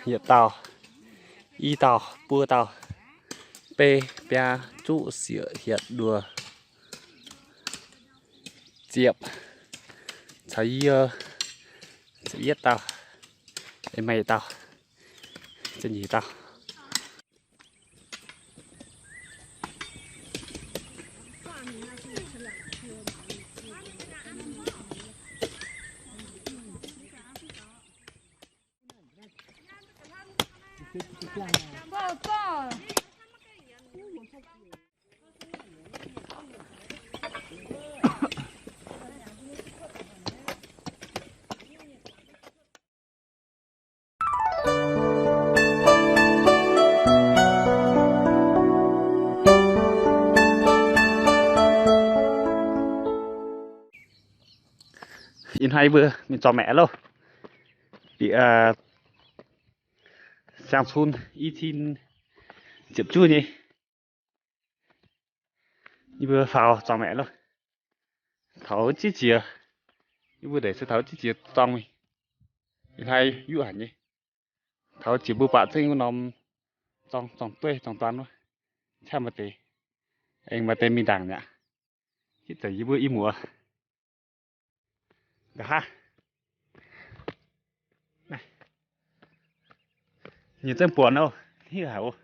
Yietc dauh, i dauh, buo dauh, bei, biaa, zuqv, sieqv, hietc, luoqc, ziepc, caux yie, ziepc yietv dauh, ei, maaih yietc dauh, ziepc nyeic dauh. Ih hnoi mbuo mingh zorng maengc loh. Bieqc siang-cun i cin ziepc juov nyei. Yie mbuo faaux zorng maengc loh. Taux ziex jiex, yie mbuo ndeic se taux ziex jiex zorng mingh. Ih hnoi yuqv haic nyei. Taux jiex mbuo buatc zengv wuov norm zorng, zorng dueiv, zorng duan wuov, qaqv maaih deix. Aengx maaih deix mingh ndaangc mi'aqv. Hitv zeiz yie mbuo i muoz. Nqa'haav, nyic zengv buonc oc, hiuv haic oc.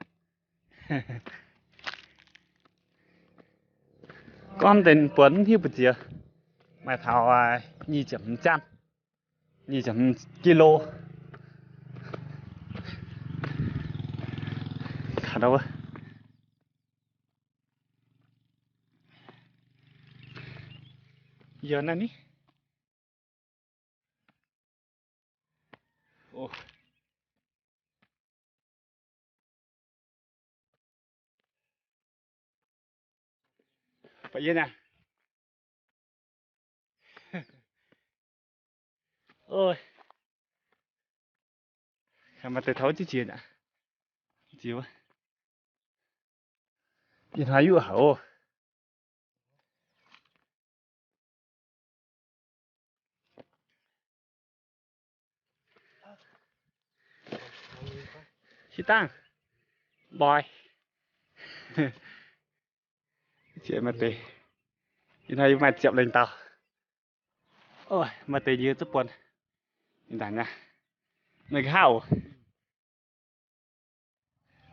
Gorngv deix buonc hiuv mbu'ziex, maaih taux nyic ziepc hmz janv, nyic ziepc hmz kilo. Yie naaiv ni. Baac yie naaiv, maaih deix taux ziex jiex aqv. Jiex wuov, ih hnoi yuqv haic oc. Sieqv dangh, mboi. Jiex maaih deix, ih hnoi yie maaih ziepc lengh dauh. Maaih deix yie zungv buonc. Mingh ndaangc aqv. Meih nqa'haav oc.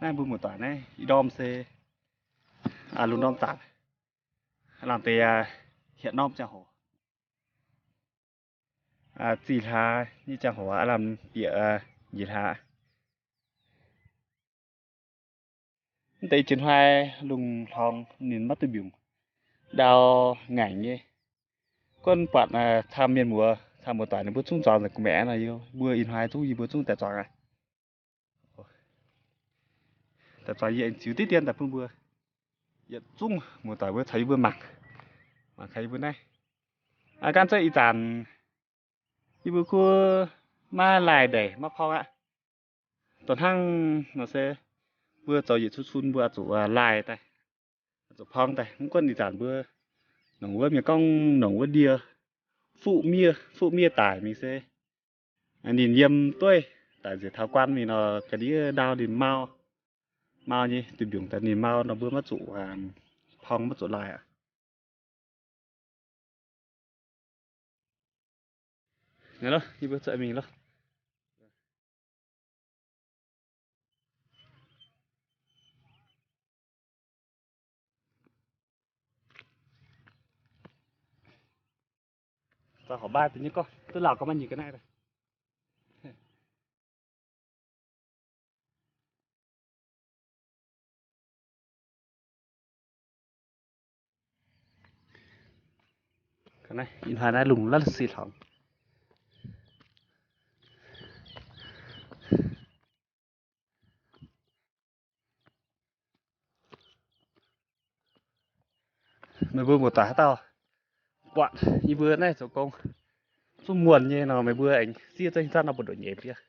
Naaiv mbuo muoz-doic naaiv ih ndorm se lungh ndorm zanc, lamh deix hietc norm ziangh hoc. Zih hlaax nyei ziangh hoc aav lamh bieqc njiec hlaax. Mv deix jiex hnoi lungh hlorngx ninh maiv duih mbiungc, ndau ngaengc nyei. Gunv buatc camv mienh muoz, camv muoz-doic ninh mbuo zungv zuangx nzengc gu'maeqc nor, yie mbuo ih hnoi zungv yie mbuo zungv daaih zuangx aqv. Daaih zuangx yie aengx ziux diqv dien daaih bun mbuo yietc zungv muoz-doic mbuo caux yie mbuo mangc, mangc gaax yie mbuo naaiv. Aa, gan zeiv ih zanc yie mbuo kuv maiv laaih ndeic maiv porng aqv. Dongh hnangv nor se mbuo zoux yietc cun cun mbuo oix zuqc laaih daaih, oix zuqc porng daaih. Mv gunv ih zanc mbuo nongc wuov mienh gorngv nongc wuov ndie, fuqv miev, fuqv miev daic mingh se ninh yiem dueiv daic nzengc taux guaan mingh nor, ga'ndiev ndau ninh mau, mau nyei duih mbiungc daaih ninh mau nor mbuo maiv zuqc porng maiv zuqc laaih aqv. Loh, yie mbuo zuqc mingh loh. Dauh horpc mbaai deix nyei gorngv duqv lauh gorngv maiv nyic ga'naaiv daaih. Ih hnoi naaiv lungh la'sic hlorngx. Meih mbuo muoz-doic haaix dauh buatc yie mbuo naaiv zoux gong zungv muonh nyei nor, meih mbuo aengx zieqv zengv zanv nor mbu'ndongx nyeic bieqc.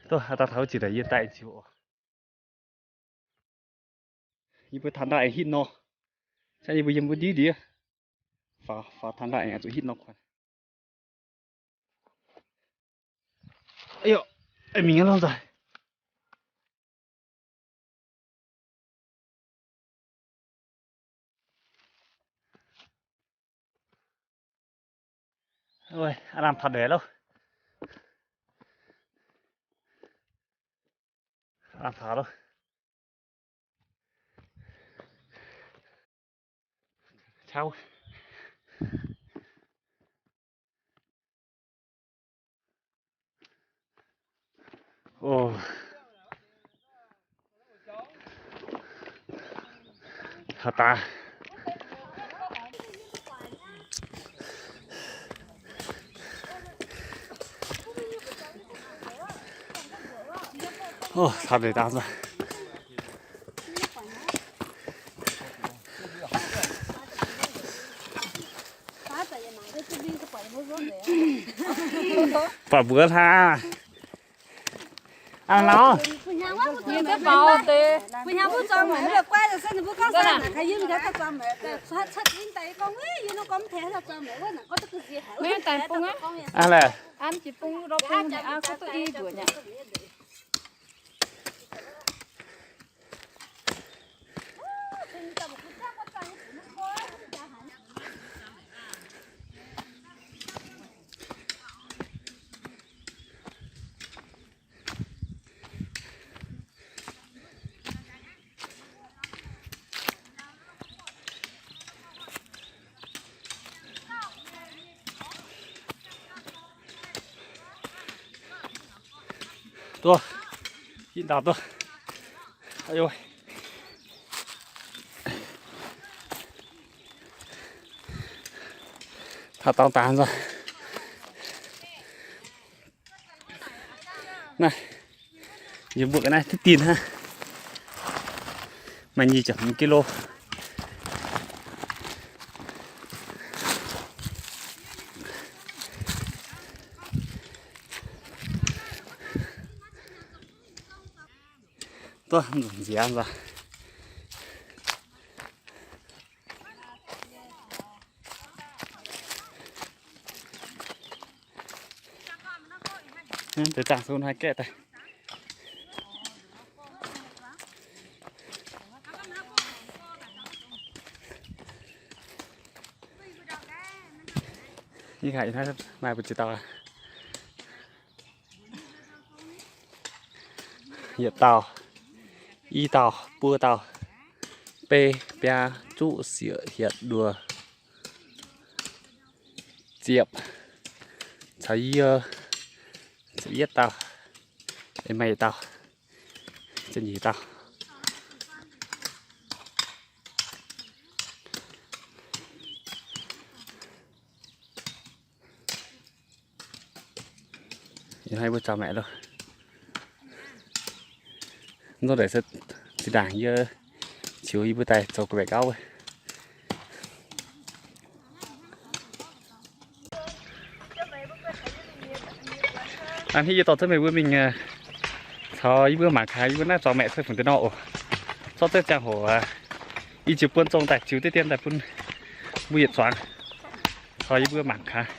Duqv haaix dauh taux jiex daaih yie daaih ziux oc. Yie mbuo taux ndau aengx hitv nor, hnangv yie mbuo yiem wuov ndiev ndiev. Faaux taux ndaaih aengx zuqc hitv norm kuonx. Ih, mingh aqv lorh nzaaih. Lamh taux ndeic loh. Lamh taux loh. Haaix daaih? Taux ndeic daaih. Buatc mbuox hlaax. Aa, nor. Aa, laeh. Duqv, yie ndau duqv. Taux dorngx daaih nzunc. Naaiv, yie mbuo ga'naaiv diqv dinh hnangv. Maaih nyic ziepc hmz kilo. Duqv nzunc nziex nzunc. Deix zaangh sun haih gaeqv daaih. Yie haiz maaih mbu'ziex dauh. Yietc dauh, i dauh, buo dauh, bei, biaa, zuqv, sieqv, hietc, luoqc, ziepc, caux yie, ziepc yietv dauh, ei, maaih yietc dauh, ziepc nyeic dauh. Yie hnamv mbuo zaux maengc loh. Nzunc deix se zinh ndaangc yie ziux yie mbuo daaih zoux gu'nguaaic gauv. Hnangv yie dorh cuotv meih mbuo mingh caux yie mbuo mangc gaax yie mbuo naaiv zaux maengc se fungc deix nor oc. Zorqv zengv ziangh hoc i ziux buon zong daaih ziux diqv dien daaih bun mbuo yietc zuangx caux yie mbuo mangc gaax.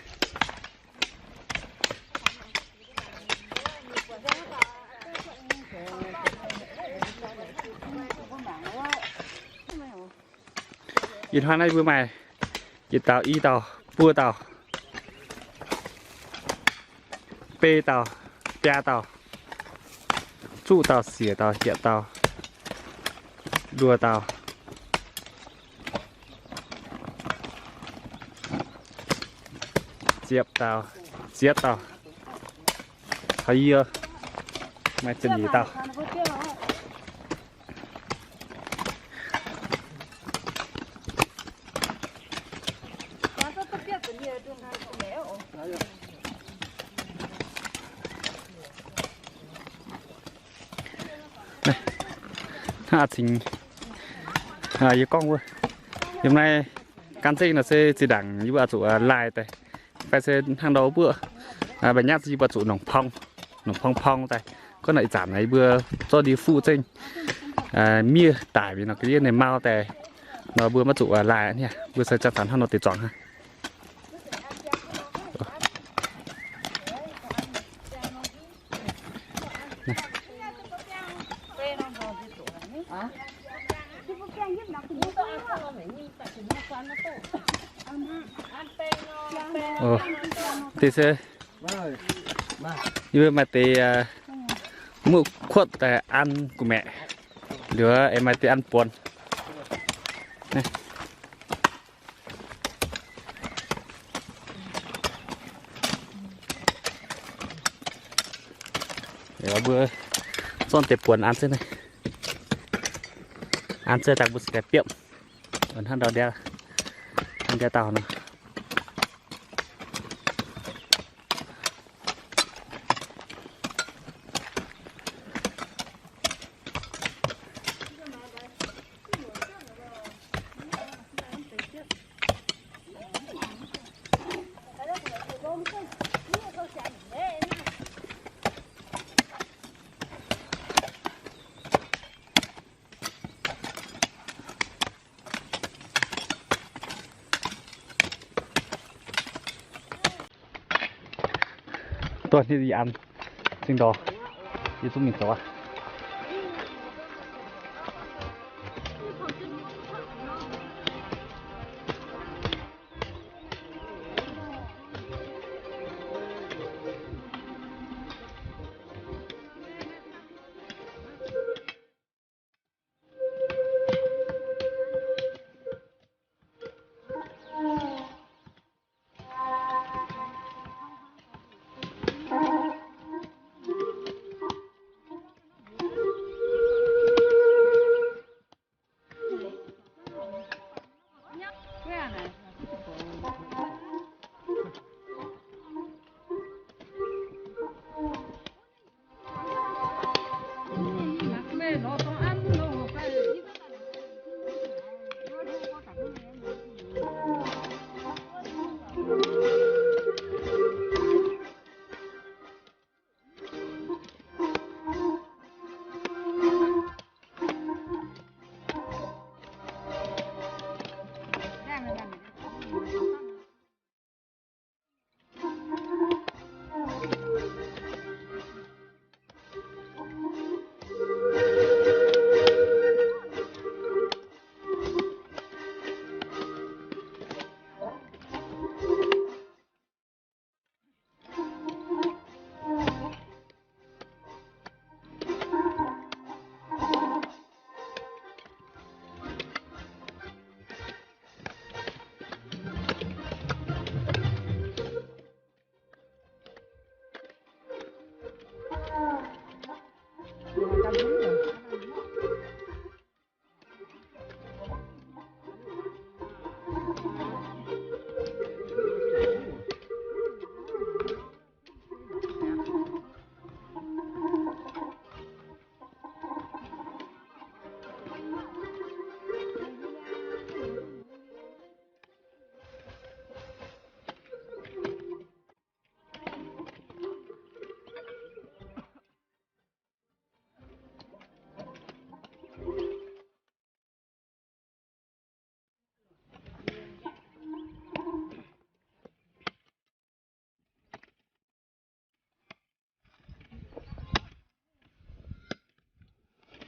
Ih hnoi naaiv mbuo maaih yietc dauh, i dauh, buo dauh, bei dauh, biaa dauh, zuqv dauh, sieqv dauh, hietc dauh, luoqc dauh, ziepc dauh, ziepc dauh, caux yie maaih ziepc nyeic dauh. Hnangv cingx yie gorngv wuov, yiem naaiv gan zengv nor se zinh ndaangc yie mbuo oix zuqc laaih daaih, fai se hnangv ndau mbuo mbac nyatv yie mbuo zuqc nongc pong, nongc pong pong daaih. Gorngv nor ih zanc naaiv yie mbuo zorqv ndie fuqv zengv miev daic mingh nor, ga'ndiev ninh mau daaih nor mbuo maiv zuqc laaih niaa. Mbuo se zanc-zanc hnangv nor deix zuangx hnangv. Deix se yie mbuo maaih deix muoqv kuotv daaih an gu'maeqc, liuz aengx maaih deix an buonc. Mbuo zorqv deix buonc an se, an se daaih mbuo se daaih biopv. Hnangv ndau ndiev, hnangv ndiev dauh nor. Dorh ninh yie an zingh ndorx, yie zungv mingh zoux aqv.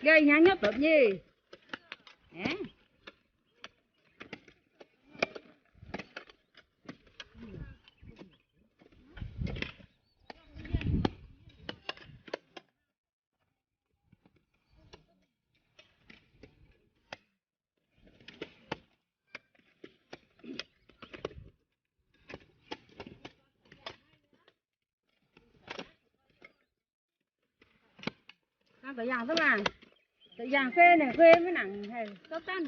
Liouh hnyangx nyouv dopc nyei. Hnangv da'yaangh duqv laangh, da'yaangh se naaic huei maiv nangc haic, gauv danv.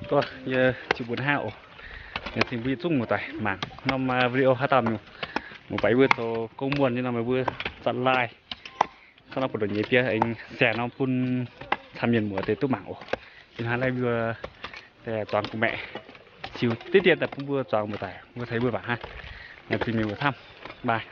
Yie ziux mbuo hnangv oc. Laengz zingh mbuo yietc zungv muoz-doic mangc norm video haaix dauh mienh muoz-doic mbuo zoux gong muonh nyei nor, meih mbuo zatv like. Kangv nor buoz-ndoqv nyei biauv aengx share norm bun camv mienh muoz deix duqv mangc oc. Ih hnoi naaiv mbuo zuangx gu'maeqc, ziux diqv dien daaih bun mbuo zuangx muoz-doic mbuo tengx mbuo mangc hnangv. Laengz zingh mienh muoz camv, bye.